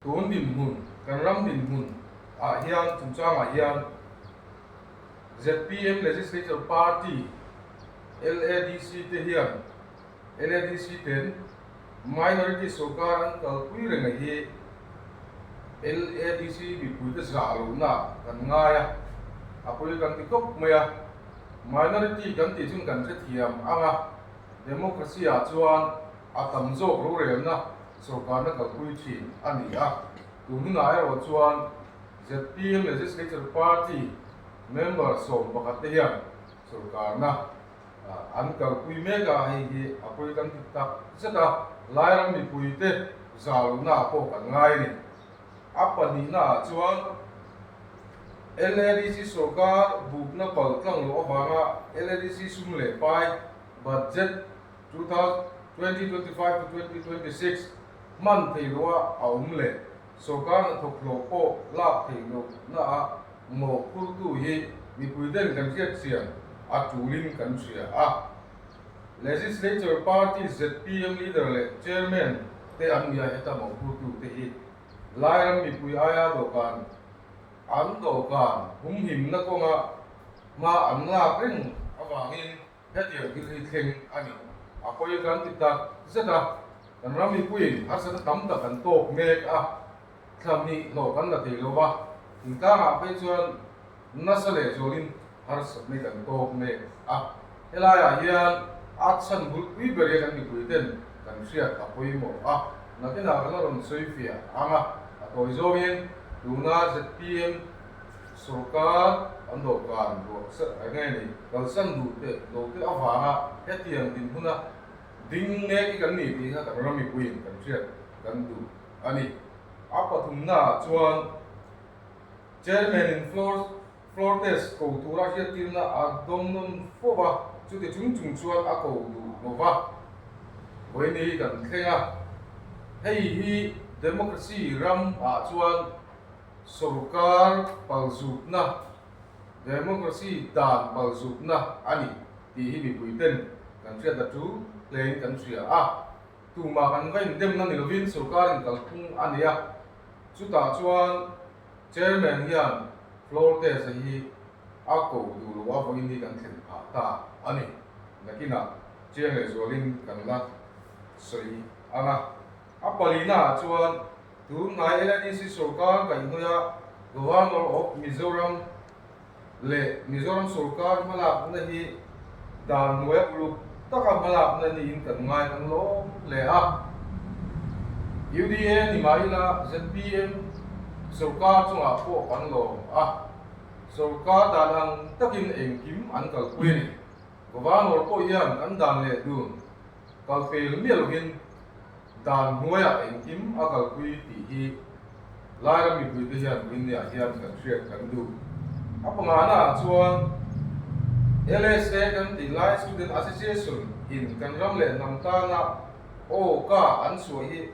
Tun dinhmun, kan ram dinhmun ah hian chungchangah hian zpm Legislature Party, LADC, te hian LADC ten Minority sorkar an kalpui reng a hi LADC mipuite zah lohna kan ngai a, a pawi kan ti khawp mai a. Minority kan tih chun kan hrethiam ang a, Democracy ah chuan a tam zawk rorelna sorkarna kalpui thin a ni a. Tun hunah erawh chuan zpm Legislature Party member 11 te hian sorkarna An kalpui mek a, hei hi a pawi kan ti tak zet a, Lairam mipuite zalna pawh kan ngai a ni. A pahnihnaah chuan LADC sorkar bukna pal tlang loh avanga LADC sum leh pai budget 2025 to 2026 hman thei loha a awm leh sorkar hnathawk hlawh pawh lak theih lohnaah mawhphurtu hi mipui den kan hriatchian a tulin kan hria a. Legislature Party zpm leader leh chairman te an nia heta mawhphurtu te hi Lairam mipui aia dawhkan an dawhkan humhimna kawnga hma an lak reng avangin Hetiang thil hi thleng a ni. A pawi kan ti tak zet a, kan ram mipuiin harsatna tam tak an tawk mek a, thla hnih hlawh kan la thei lo va, thingtlangah phei chuan nasa leh zualin harsatna kan tawk mek a. Helaiah hian a chhan bulpui ber hi kan mipuiten kan hriat a pawimawh a, nakinah kan la rawn sawi fiah ang a, a tawi zawngin tuna zpm Sorkar an dawhkan ruah eng nge ni kalsan duh teh lo te avanga hetiang dinhmuna ding mek hi kan ni tih kha kan ram mipuiin kan hriat kan duh a ni. A pathumnaah chuan Chairman in floor floor test ko tura hriattirna a dawng nawn fo va, chuti chung chung chuan a ko duh lo va, vawiin kan thleng a. Hei hi democracy ram ah chuan Sorkar palzutna, Democracy dan palzutna a ni tih hi mipui ten kan hriat a tul hlein kan hria a. Tumah kan va indemna ni lovin sorkarin kalphung a nei a, chutah chuan Chairman hian floor test-a hi a ko duh loh a vawiin hi kan thlen phah ta a ni. Nakinah chiang leh zualin kan la sawi ang a. A palinaah chuan Tunhnai LADC sorkar kaihhnawih a Governor of Mizoram leh Mizoram sorkar hmalakna hi dan hnuaia uluk taka hmalakna niin kan ngai kan lawm hle a. UDA ni mah ila zpm sorkar chungah pawh kan lawm a, sorkar dan ang takin engkim an kalpui a ni. Governor pawh hian kan dan leh dun kalpel miah lovin Dan hnuaiah engkim a kalpui tih hi Lairam mipuite hian India hian kan hriat kan duh. A pangana ah chuan LSA kan tih Lai Student Association in kan ram leh hnam tana aw ka an chhuah hi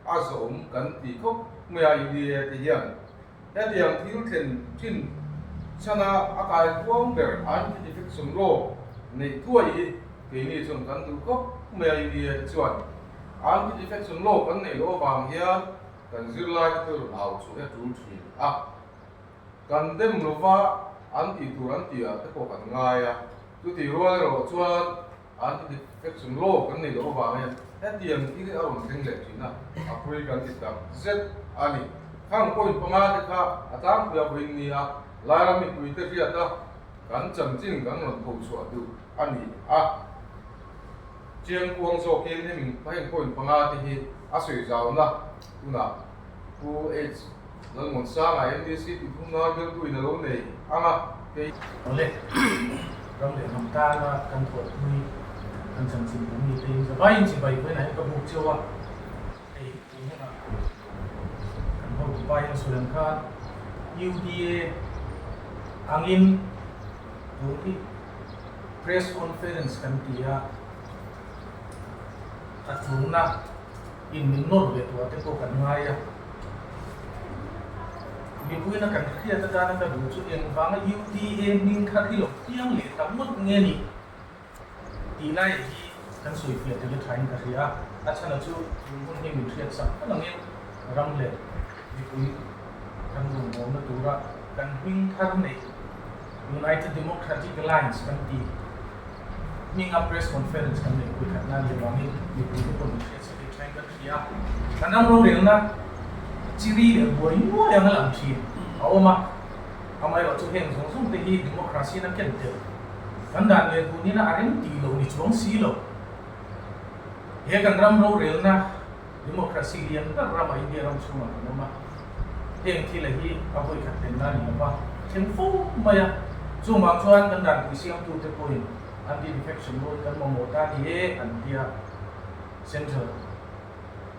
a zawm kan ti khawp mai a UDA te hian. Hetiang thil thlen thin chhana a kai huang ber anti-defection law neih thuai hi keini chuan kan duh khawp mai a, UDA te chuan anti-defection law kan neih loh avang hian kan zirlai te chu rawn au chhuah hi a tul thin a, kan dem lova an tih tur an tih ah te pawh kan ngai a, chutih rual erawh chuan Anti-defection law kan neih loh avangin hetiang thil hi a rawn thleng leh thin a, a pui kan ti tak zet a ni. Khang point panga te kha a tlangpui a vawiin ni a, Lairam mipuite hriat a kan chanchin kan rawn tho chhuah duh a ni a. Chiangkuang zawkin hemi heng point panga te hi a sawi zauna tunah Pu H. Lalmuansanga MDC tih thumna bialtuin a lo nei ang a, kei. Awle, ram leh hnam tana kan thawhpui kan chanchin duh mi te in zavaiin chibai vawiinah hian ka buk cheu a, hei tun hunah kan hotu pa hian sawi ang khan UDA angin tun hi press conference kan ti a, a tulna in min nawr ve tur ah te pawh kan ngai a, mipuina kan hriat atana ka duh chu engvanga UDA hming kha hi lo piang leh tak ngawt nge ni tih lai hi kan sawi fiah tel a thain ka hria a, a chhan a chu tun hun hi min hriat sak vek angin ram leh. Mipui kan rawngbawlna tura kan hming thar neih United Democratic Alliance kan tih hminga press conference kan neih pui khat nan leh vangin mipui te pawh min hriat sak hi thain kan hria a. Kan ram rorelna chiri leh buai nuai anga lang thin a awm a, amaherawh chu heng zawng zawng te hi democracy in a ken tel kan dan leh dunin a rem tih loh ni chuang si lo. He kan ram rorelna Democracy lian ber ramah India ram chhungah kan awm a, heng thil a hi a vawi khat thlen na ni lova thleng fo mai a, chungah chuan kan danpui siamtute pawhin anti-defection law hi kan mamawh ta ni e an tia Central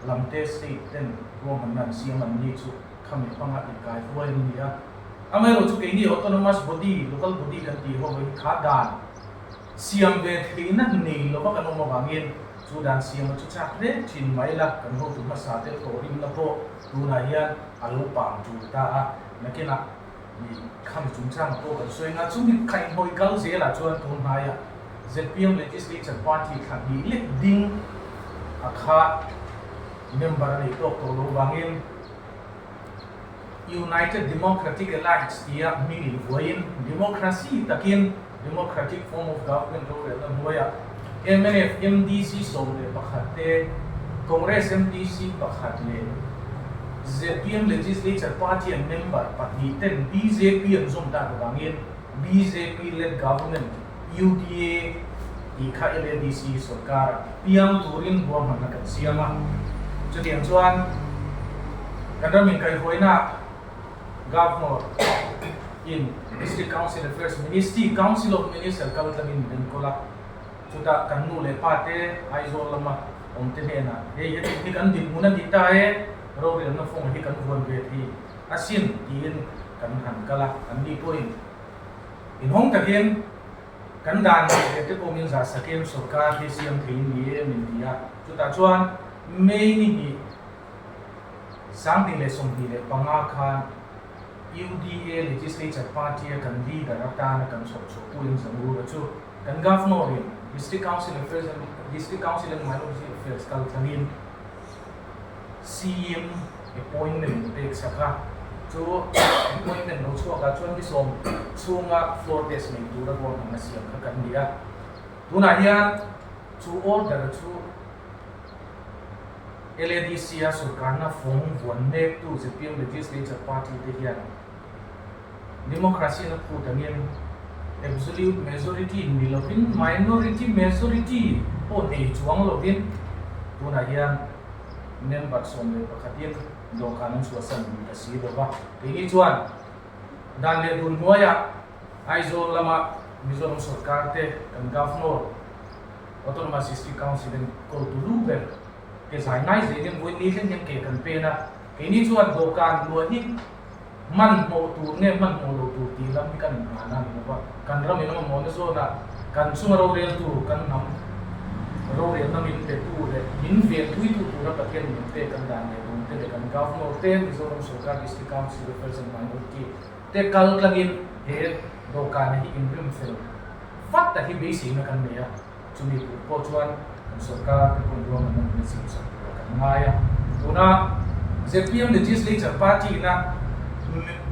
lam te state ten ruahmanna an siam an ni chu khami hmanga inkai huai an ni a. Amaherawhchu keini autonomous body, local body kan tih ho hi kha dan siam ve theihna nei lova kan awm avangin Chu dan siama chu chak hle thin mai la, kan hotu hmasa te thawhrimna pawh tunah hian a lo pang tul ta a, nakinah mi khami chungchanga pawh kan sawi nga, chumi khaihmawih kal zelah chuan tun hnaiah zpm Legislature Party thla hnih lek ding a kha member a nei tawk tawh lo vangin United Democratic Alliance tia hming invuaiin democracy takin Democratic form of government rorelna hnuaiah mnf MDC 11 te, Congress MDC pakhat leh zpm Legislature Party an member pahnih ten bjp an zawm tak avangin bjp led government UDA tih kha LADC sorkar piang turin ruahmanna kan siam a. Chutiang chuan kan ram inkaihhruaina Governor in District Council Affairs Ministry Council of Minister kal tlangin min enkawl a, chutah kan nu leh pa te Aizawl lama awm te hnenah hei heti hi kan dinhmun a ni ta e, rorelna fawng hi kan vuan ve thei asin tiin kan han kal a, anni pawhin inhawng takin kan dan leh leh te pawh min zah sakin sorkar hi siam thei ni e min ti a, chutah chuan May ni hnih 2025 khan UDA Legislature Party a kan leader atana kan chhawp chhuah Pu Engzamura chu kan Governor in District Council Affairs and District Council and Minority Affairs kal tlangin CM appointment min pek sak a, chu appointment lo chhuak ah chuan ni sawm chhunga floor test nei tura ruahmanna siam kha kan ni a, tunah hian chu order chu LADC a sorkarna fawng vuan mektu zpm Legislature Party te hian Democracy na phut angin Absolute Majority ni lovin Minority Majority pawh nei chuang lovin tunah hian member 11 in dawhkan an chhuahsan duh ta si lova. Keini chuan dan leh dun hnuaiah Aizawl lama Mizoram sorkar te kan Governor Autonomous District Council in kawltu lu ber te zai ngai zelin vawi ni thleng hian ke kan pen a, keini chuan dawhkan luah hi hmanhmawh tur nge hmanhmawh lo tur tih lam hi kan inhman a ni lo va, kan ram in a mamawhna zawnah kan chunga roreltu kan hnam rorelna min petu leh min venpuitu tura Pathian min pek kan dan leh dun te leh kan Governor te Mizoram Sorkar District Council Affairs and Minority te kal tlangin he dawhkan hi inrim fel Fat tak hi beiseina kan nei a, chumi tur pawh chuan kan sorkar te pawhin ruahmanna min siam sak turah kan ngai a. Tuna zpm Legislature Party ina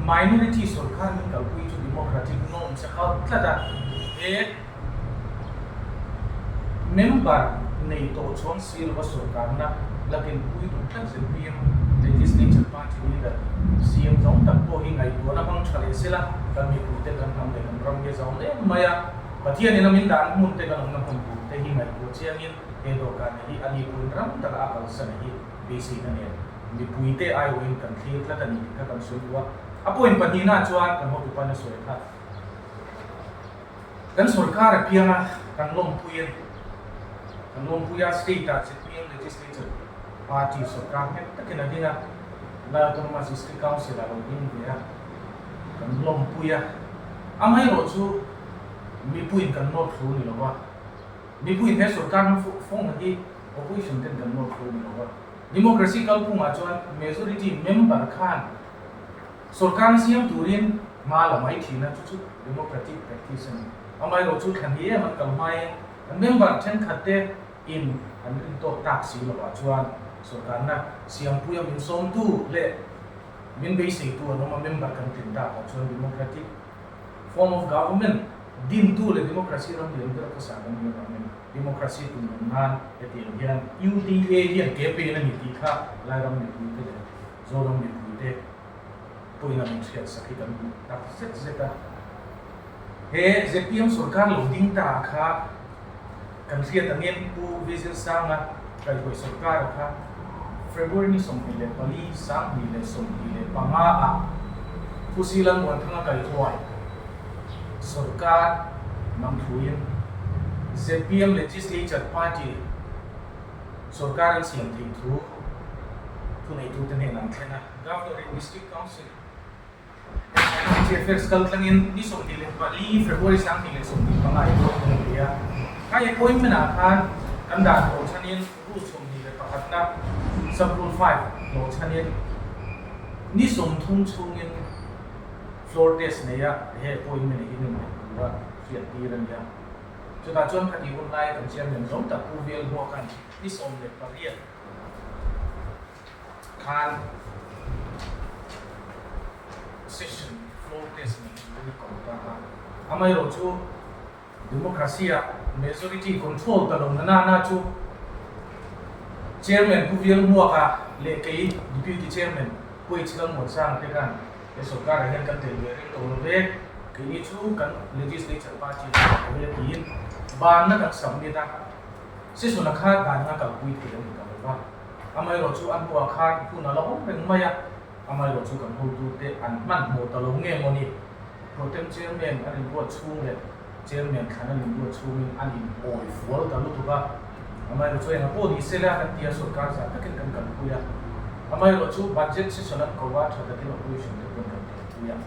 minority sorkar min kalpui chu democratic norms a kal tlat a, he member nei tawh chuang si lova sorkarna la dinpui duh tlat zpm Legislature Party leader CM zawng tak pawh hi ngaihtuahna hmang tha leh sela, kan mipuite kan hnam leh kan ram hi a zau em mai a, Pathianin a min dan hmun te kan awmna hmun tur te hi ngaihtuah chiangin he dawhkan hi a nipuiin ram taka a kalsan hi beiseina nen mipuite aiawhin kan thlir tlat a ni tih kha kan sawi duh a. A point pahnihna chuan kan hotu pain a sawi kha kan sorkar a piang a, kan lawmpui a ni. Kan lawmpui a, state-ah zpm Legislature Party sorkar nghet takin a ding a, Lai Autonomous District Council-ah lo ding ve a. Kan lawmpui a, amaherawh chu mipuiin kan nawr thlu ni lo va, mipuiin he sorkar hma fawng hi opposition ten kan nawr thlu ni lo va, democracy kalphungah chuan majority member khan sorkar na siam turin hma la mai thin a, chu chu democratic practice a ni. Amaherawh chu thlan hi em an kal hmain an member thenkhat te in an rin tawk tak si lovah chuan sorkarna siampuia min sawmtu leh. Min beiseitu an awm a, member kan tlin takah chuan democratic form of government dintu leh democracy ram lian ber khawsa kan nih avangin democracy tum awm nan hetiang hian UDA hian ke pen a ni tih kha Lairam mipuite leh Zoram mipuite pawhin a min hriatsak hi kan duh tak zet zet a. He zpm sorkar lo ding ta kha kan hriat angin Pu Vizir Sanga kaihhruai sorkara kha February ni 24, 2025 ah Pu Silan Muanthanga kaihhuai sorkar namthuin zpm Legislature Party sorkar an siam theih thu thuneitute hnenah an thlen a. Governor in District Council Minority Affairs kal tlangin ni 24 February 2025 i appointment a nei a. Khai appointment ah khan kan dan hlawh chhanin Rule 21 na Sub Rule 5 hlawh chhanin ni 30 chhungin floor test nei a he appointment hi nem leh tura hriat tir a ni a. Chutah chuan khati hun laia kan chairman zawng tak Pu Velhmuaka'n ni 18 khan session floor test nei turin a ko ta a. Amaherawhchu democracy ah majority control ta lo na na na chu Chairman Pu Vialhmuaka leh kei Deputy Chairman Pu H Lalmuansanga te khan he sorkar ah hian kan tel ve reng lo lo ve, keini chu kan legislature party ah kan awm e tiin banna kan submit a. Session a kha danna kalpui thei a ni ta lo va. Amaherawhchu a hnuah khan hun a la awm reng mai a, amaherawhchu kan hotute an hmanhmawh ta lo nge maw ni? Protem Chairman an inruat chhung leh Chairman thlan an inruat chhungin an inhawi fual ta lutuk a, amaherawhchu enga pawh ni sela kan ti a, sorkar zah takin kan kalpui a, amaherawhchu budget session an ko a, tha takin opposition te pawn kan telpui a,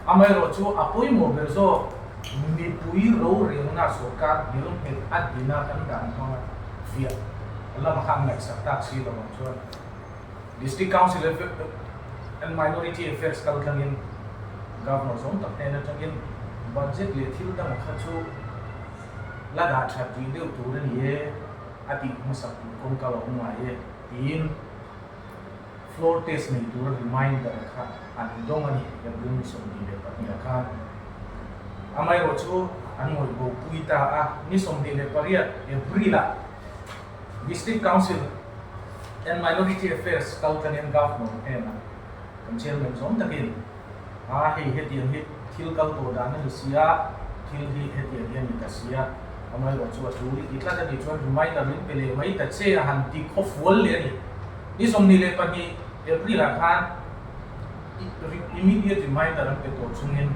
amaherawhchu a pawimawh ber zawk mipui rorelna sorkar hmel nghet a dina kan dan hmanga fiah lama kha an ngaihsak tak si lo ang chuan District Council and Minority Affairs kal tlangin Governor zawng tak hnen atangin budget leh thil dang kha chu la dah that rih deuh tur a ni e, a tih hmasak tur kawngka lo awm ngai e tiin floor test nei tura reminder kha an dawng a ni, April ni 22 ah khan. Amaherawhchu an ngawih bo pui ta a, ni 28 April ah District Council and Minority Affairs kal tlanin Governor hnenah kan Chairman zawng takin a hei hetiang hi thil kal tawh dan a ni si a, thil hi hetiang hi a ni ta si a, amaherawhchu a tul i ti tlat a nih chuan reminder min pe leh mai ta che a han ti khaw fual leh a ni. Ni 22 April ah khan immediate reminder an pe tawh chungin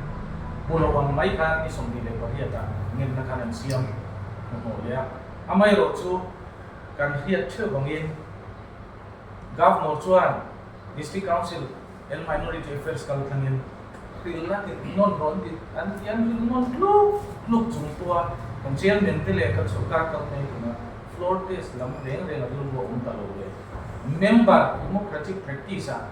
hmu lo ang mai khan ni 28 ah ngenna khan an siam hmuhnawh leh a. Amaherawhchu kan hriat theuh vangin Governor chuan District Council and Minority Affairs kal thlangin hrilhna ti nawn rawn ti an ti an hrilh nawn tluk tluk chung pawha kan Chairman te leh kan sorkar kal mai tuna floor test lam reng reng a rilru a awm ta lo le. Member democratic practice ah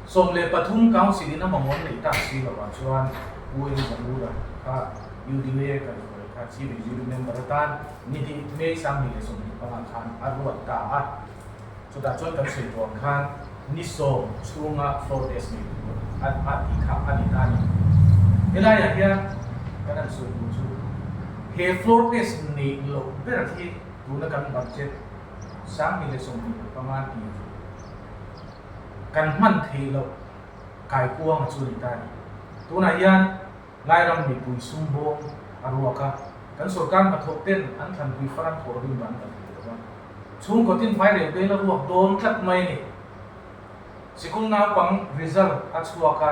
13 Council in a mamawh an neih tak si lovah chuan Pu Eng Zamura kha UDA kaihhruai kha Chief Executive Member atan ni hnih May 2025 khan a ruat ta a. Chutah chuan kan sawi tawh ang khan ni 10 chhunga floor test nei tur a a tih kha a ni ta a ni. Helaiah hian kan han sawi tur chu he floor test neih loh ber hi tuna kan budget 2025 tih kan hman theih loh kaikuanga chu a ni ta a ni. Tunah hian Lairam mipui sumbawng a ruak a, kan sorkar hnathawk ten an thlanpui far an thawh rim dan kan thei lo a. Chhungkaw tin fai rel bel a ruak dawn tlat mai a ni. Sikul naupang result a chhuak a,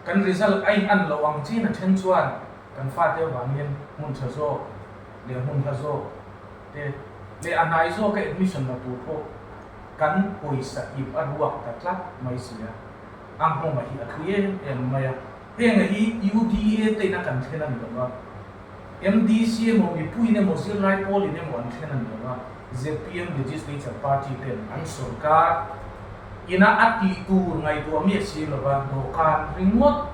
kan result a in an loh ang chin a then chuan kan fate avangin hmun tha zawk leh hmun hla zawk te leh a hnai zawka admission la tur pawh kan pawisa ip a ruak ta tlat mai si a. A nghawng a hi a thui em em mai a, heng a hi UDA te in a kan thlen a ni lo va, MDC emaw mipuiin emaw zirlai pawlin emaw an thlen a ni lo va, zpm Legislature Party ten an sorkar ina a tih tur ngaihtuah miah si lo va, dawhkan ringawt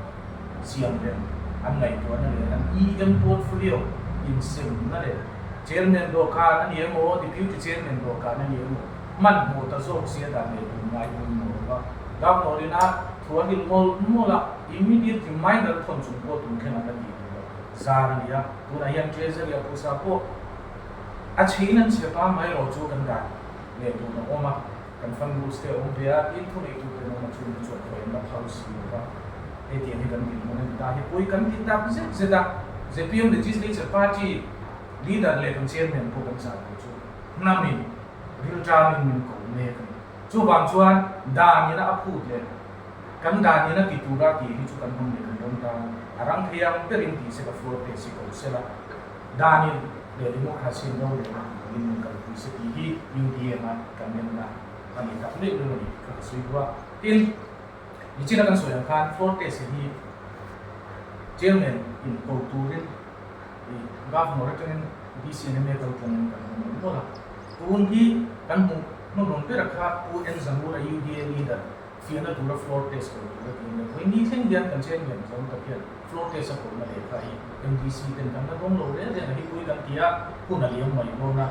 siam reng an ngaihtuahna leh an EM portfolio insemna leh Chairman dawhkan a ni emaw Deputy Chairman dawhkan a ni emaw hmanhmawh ta zawk sia dan leh tur ngai pawimawh lo va. Governor ina thu a hrilh mawlh mawlh a, immediate reminder thawn chung pawh tun thleng an la tih duh lo zar a ni a, tunah hian Treasury a phusa pawh a chhein an chhe pa mai erawh chu kan dan leh dun a awm a, kan fund rules te a awm ve a, tin thuneitu ten awm a chhungte chuan thaw in la phal si lo va, hei tiang hi kan dinhmun a ni ta hi pawi kan ti tak zet zet a, zpm Legislature Party leader leh kan chairman pawh kan zah lo chu hnamin rilṭamin min ko mek a ni. Chuvang chuan dan ina a phut leh kan dan ina ti tura tih hi chu kan hnam leh kan ram tan a rang thei ang berin tih se ka floor test hi ko sela danin leh democracy in rorelna tih turin min kalpui se tih hi UDM a kan enna a ni tak meuh meuh a ni tih kha ka sawi duh a. Tin, nichina kan sawi ang khan floor test hi chairman in ko turin Governor atangin DC and MA kal tlangin kan hmu mawlh mawlh a. Tun hi kan hmuh hnuhnun ber kha Pu N Zanura UDA leader fiahna tura floor test ko tura ti a ni. Vawi ni thleng hian kan chairman zawng tak hian floor test a kohna lehkha hi MDC ten kan la dawng lo reng reng a hi pui kan ti a, hun a liam mai dawn a.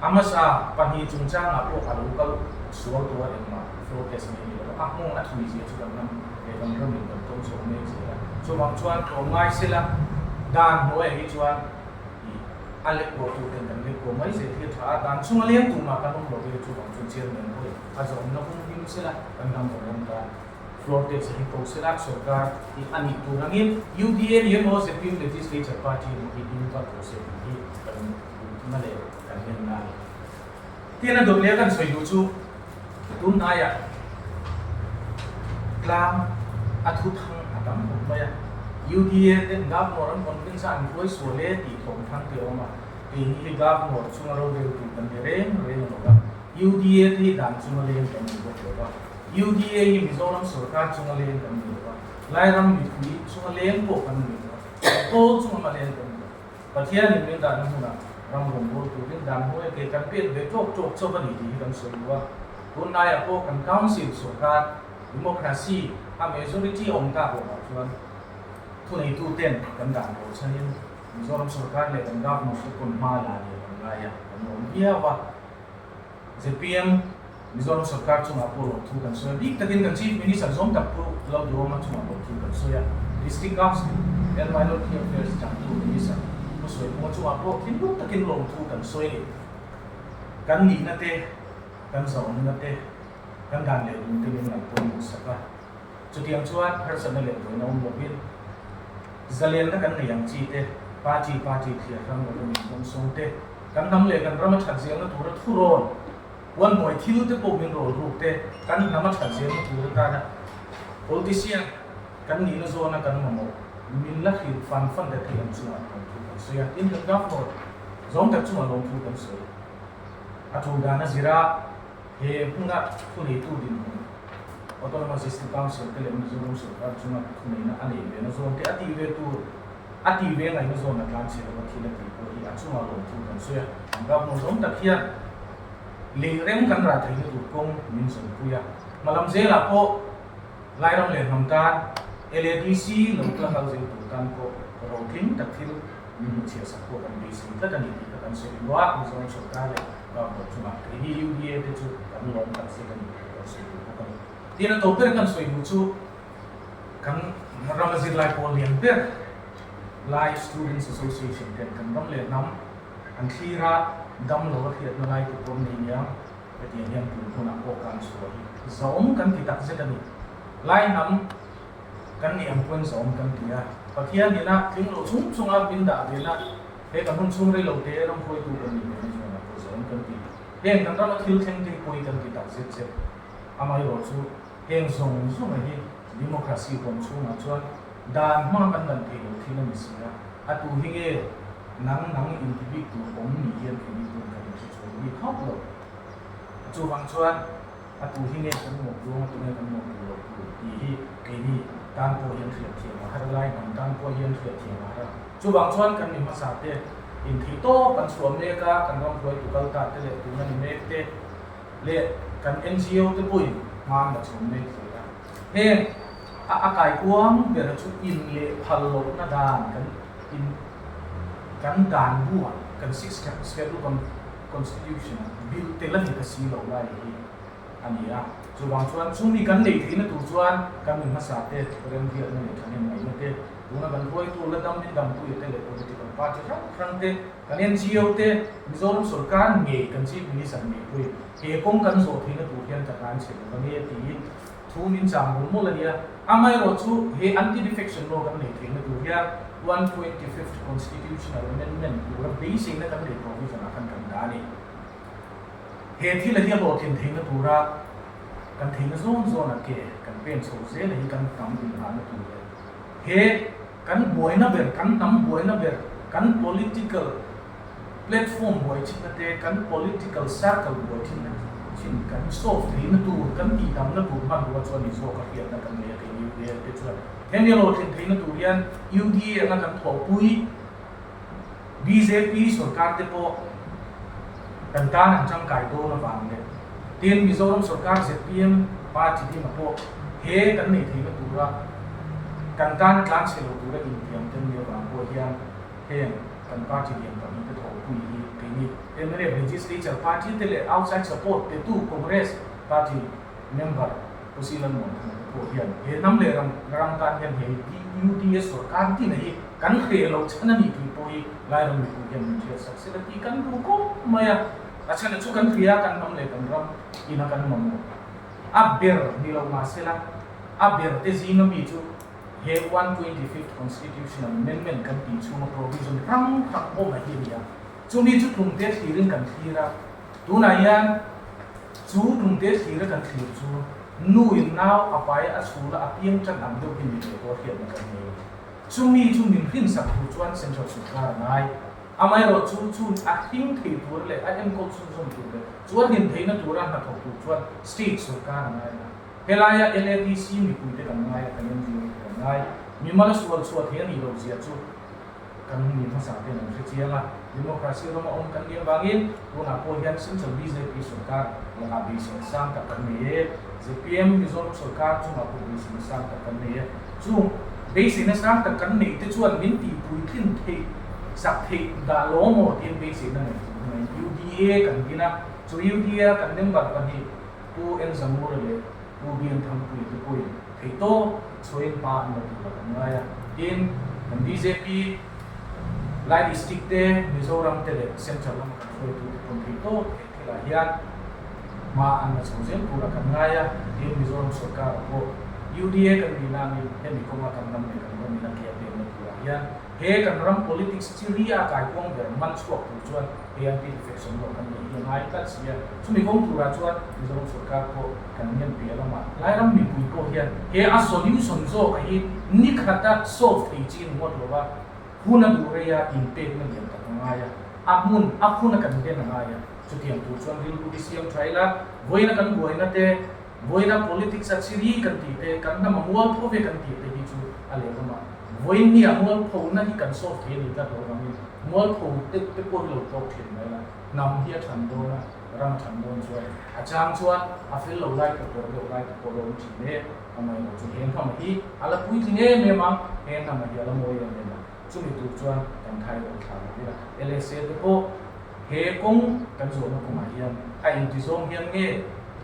A hmasa pahnih chungchangah pawh a lo kal sual tawh a engmah floor test mai ni lo a, a nghawng a thui zia chu kan ram leh kan ramin kan tawng chho mek zel a. Chuvang chuan tlawm ngai sela dan hnuaiah hi chuan ih a lek pawh tur ten kan lek pawh mai zel hi a tha a, dan chunga leng tumah kan awm lo ve chuvang chuan chairman pawhin a zawmna hung him sela kan ram kan ram tan floor test hi ko sela sorkar hi a nih tur angin UDA ni emaw zpm legislature party emaw hi ding vat rawh se tih hi kan duhna leh kan ngenna a ni. Tin a dawt leh a kan sawi duh chu tunhnaiah tlang a thu thang a tam khawp mai a, UDA ten Governor an convince a an hruai sual e tih thawm thang te a awm a, keini hi Governor chunga rorel tur kan ni reng reng lo va, UDA te hi dan chunga leng kan ni bawk lo va, UDA hi Mizoram sorkar chunga leng kan ni lo va, Lairam mipui chunga leng pawh kan ni lo va, Kawl chunga leng kan ni lo. Pathianin min dahna hmunah ram rawn bur turin dan hnuaia ke kan pek ve tawk tawk chauh a ni tih hi kan sawi duh a. Tunlaiah pawh kan Council sorkar Democracy a majority a awm tak lohah chuan thuneituten kan dan tur chhanin Mizoram sorkar leh kan Governor te pawn hma la leh kan ngai a, kan awm viau a. Zpm Mizoram sorkar chungah pawh lawmthu kan sawi a, bik takin kan Chief Minister zawng tak pawh Lalduhawma chungah lawmthu kan sawi a, District Council and Minority Affairs changtu Minister Pu Sawipunga chungah pawh thinlung takin lawmthu kan sawi a ni. Kan nihna te, kan zahawmna te, kan dan leh dun te min ngaih pawimawh sak a, chutiang chuan harsatna leh buaina awm lovin zalenna kan nei ang chi te, party party thliar hrang lova min dawngsawng te, Kan hnam leh kan rama that zelna tura thurawn, puanhnuai thil te pawh min rawl ruk te, kan hnama that zelna tur atana politician kan nihna zawna kan mamawh min la hrilh fan fan te thei ang chungah lawmthu kan sawi a, tin kan governor zawng tak chungah lawmthu kan sawi. A tul dan a zir a, he hmuna thuneitu dinhmun Autonomous District Council te leh Mizoram sorkar chunga thuneihna a neih ve na zawn te a tih ve tur A tih ve ngaihna zawn a tlan chhe lova thil a tih pawh hi a chungah lawmthu kan sawi a, kan governor zawng tak hian lei rem kan rah theihna tur kawng min zawnpui a, hmalam zelah pawh Lairam leh hnam tan LADC lo kal kal zel tur tan pawh rotling tak thil min hmuchhiah sak pawh kan beisei tlat a ni tih kha kan sawi luah a, Mizoram sorkar leh governor chungah keini UDA te chu kan lawm tak zet a ni tih kan sawi duh bawk a ni. Tin a tawp ber kan sawi duh chu. Kan rama zirlai pawl lian ber Lai Students Association ten kan ram leh hnam an thlir a, dam lo a hriatna lai te pawh an nei nia, hetiang hian tun hunah pawh kan chhuah hi zawm kan ti tak zet a ni. Lai hnam kan nih ang pawn zawm kan ti a, Pathian ina tling lo chung chunga min dah ve na, he kan hun chhung rei lo te ram hruaitu kan nih ve na zawnah pawh zawm kan ti. Heng kan rama thil thleng te hi pawi kan ti tak zet zet. Amaherawhchu chu Heng zawng zawnga hi democracy huam chhungah chuan dan hmanga kan dan thei lo thil a ni si a, a tu hi nge nang nang inti bik tur awm ni hian keini pawn kan inhre chhuak bik hauh lo. Chuvang chuan a tu hi nge kan mawh duang a, tunge kan mawh duh loh tur tih hi keini tan pawh hian hriat thiam a har a, lai hnam tan pawh hian hriat thiam a har a. Chuvang chuan kan mi hmasa te inthih tawp an chhuah mek a, kan ram hruaitu kal ta te leh tuna ni mek te, leh kan NGO te pawhin hma an la chhawm mek zel a. Heng a a kaikuang bera chu in leh phal lohna dan kan in kan dan buah kan six schedule constitution ah bill tel a ni ta si lo lai hi a ni a. Chuvang chuan chumi kan neih theihna tur chuan kan mi hmasa te remhriatna leh thahnemngaihna te, tuna kan hruaitu la dam in dampuia te leh political party hrang hrang te, kan NGO te, Mizoram sorkar ngei kan Chief Minister ngei pawhin he kawng kan zawh theihna tur hian ka tlan chhe lo ang e tiin thu min chang mawlh mawlh a nia. Amaherawhchu he anti-defection law kan neih theihna tur hian 125th Constitutional Amendment tura beiseina kan neih provision ah khan kan dah a ni. He thil a hi a hlawhtlin theihna tura kan theihna zawn zawna ke kan pen chho zel a hi kan hnam inhahna tur leh he kan buaina ber, kan hnam buaina ber, kan political platform buai thinna te, kan political circle buai thinna thin kan solve theihna tur, kan tihdamna tur hmanrua chu a ni zawk a hriatna kan nei a kei UDA te chuan hemi a hlawhtlin theihna tur hian UDA anga kan thawhpui Bjp sorkar te pawh kan tan an tangkai dawn avang leh tin Mizoram sorkar zpm party dingah pawh he kan neih theihna tura kan tan a tlan chhe lo tura intiam te ni avang pawh hian heng kan party lian pahnihte thawhpui hi keini mnf legislature party te leh outside support petu Congress party member Pu Silan Muanthanga te pawh hian he hnam leh ram ram tan hian he UDA sorkar tina hi kan hreh lo chhan a ni tih pawh hi Lairam mipui hian min hriat sak sela tih kan duh khawp mai a. A chhan chu kan hria kan hnam leh kan ram ina kan mamawh a ber ni lo mah sela a ber te zinga mi chu he 125th Constitutional Amendment kan tih chhunga provision hrang hrang awm a hi a ni a. Chumi chu tlumte thlirin kan thlir a. Tunah hian chu tlumte thlira kan thlir chu nu in nau a pai a chhul a a piang tan ang deuh hi ni leh pawh hriatna kan nei. Chumi chu min hrinsak tur chuan Central Sorkar a ngai. Amaherawhchu chu a hring thei tur leh a enkawl chhunzawm tur leh chu a hlim theihna tura hnathawk tur chuan State Sorkar a ngai a. Helaia LADC mipuite kan ngai a, kan NGO te kan ngai. Mimal a sual chhuah thei a nih loh zia chu Kan mi hmasa ten an hre chiang a, democracy rama awm kan nih avangin tunah pawh hian Central bjp sorkar lakah beiseina sang tak kan nei e. Zpm Mizoram sorkar chungah pawh beiseina sang tak kan nei e. Chung beiseina sang tak kan neih te chuan min tihpuitlin theih sak theih dah lo maw tiin beiseina ngaih tur hmangin UDA kan din a, chu UDA kan member pahnih Pu N Zamura leh Pu Bian Thangpuia te pawhin theihtawp chhuahin hma an la tur a kan ngai a. Tin, kan bjp Lai District te, Mizoram te leh Central lama kan hruaitute pawn theihtawp he thilah hian hma an la chho zel tur a kan ngai a. Tin, Mizoram sorkarah pawh UDA kan nihna angin hemi kawnga kan ram leh kan ram in a ke a pekna turah hian He kan ram politics chi ri a kaikuang ber man chhuak tur chuan he anti-defection law kan neih hi a ngai tlat si a. Chumi kawng turah chuan Mizoram sorkar pawh kan ngen piah lamah Lairam mipui pawh hian he a solution zawk a hi ni khata solve thei chi ni ngawt lova hun a duh rei a inpekna lian tak a ngai a, a hmun a hun a kan den a ngai a. Chutiang tur chuan rilru hi siam tha ila, vawiina kan buaina te, vawiina politics a chi ri kan tih te, kan hnam a mualpho ve kan tih te hi chu a lehlamah vawiin nia mualphona hi kan solve thei a ni tlat lo vangin mualpho te te pawh hi lo tawk thin mai la, hnam hi a than dawn a, ram a than dawn chuan a chang chuan a fel lo lai ka pawh deuh lai ka pawh lo awm thin e, amaherawh chu he hnam hi a la puitling em em a, he hnam hi a la mawi em em a, chumi tur chuan kan thai rawn thla lo ila, LSA te pawh he kawng kan zawhna kawngah hian a intizawng hian nge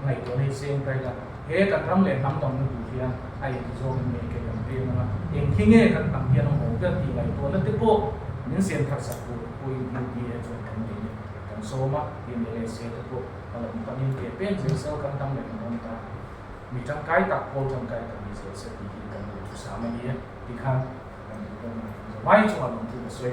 Ngaihtuahna hi seng ta ila, he kan ram leh hnam damna tur hian a intizawngin nge ke kan peng anga, eng khi nge kan hnam hian a haw ber tih ngaihtuahna te pawh min siam that sak tur pawhin UDA chuan kan nei a, kan sawm a, tin LSA te pawh a lo panin ke peng zel sel kan hnam leh kan ram tan mi tangkai tak, pawl tangkai tak ni zel se tih hi kan duh thusam a ni e, tikhan kan duh dawn a, zawmai chungah lawmthu ka sawi.